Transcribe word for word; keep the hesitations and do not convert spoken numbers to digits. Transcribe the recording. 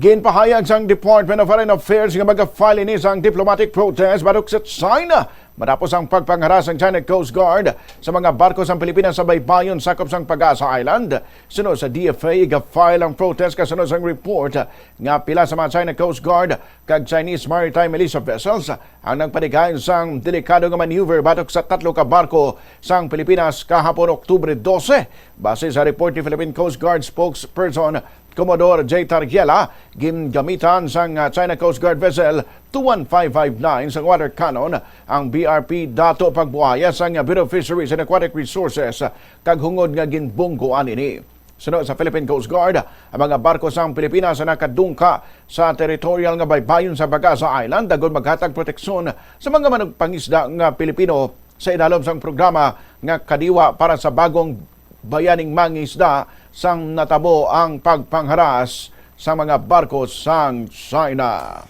Ginpahayag sang Department of Foreign Affairs nga mag-file ini sang diplomatic protest batok sa China matapos ang pagpanghara sang China Coast Guard sa mga barko sang Pilipinas sa baybayon sakop sang Pag-asa Island. Suno sa D F A, iga-file ang protest kasunod sang report nga pila sa mga China Coast Guard kag Chinese Maritime Militia vessels ang nagpadigay sang delikado nga maneuver batok sa tatlo ka barko sang Pilipinas kahapon, Oktubre dose. Base sa report ni Philippine Coast Guard spokesperson Commodore J Targiela, gingamitan sang, ah, China Coast Guard vessel two one five five nine sang water cannon ang B R P Dato Pagbuaya sang, ah, Bureau of Fisheries and Aquatic Resources, kag hungod nga ginbunggoan ini. Suno sa Philippine Coast Guard, ang mga barko sang Pilipinas nga nakadungka sa territorial nga baybayon sa Pag-asa Island agod maghatag proteksyon sa mga manugpangisda nga Pilipino sa ilalom sang programa nga Kadiwa para sa Bagong Bayaning Mangisda sang natabo ang pagpangharas sa mga barko sang China.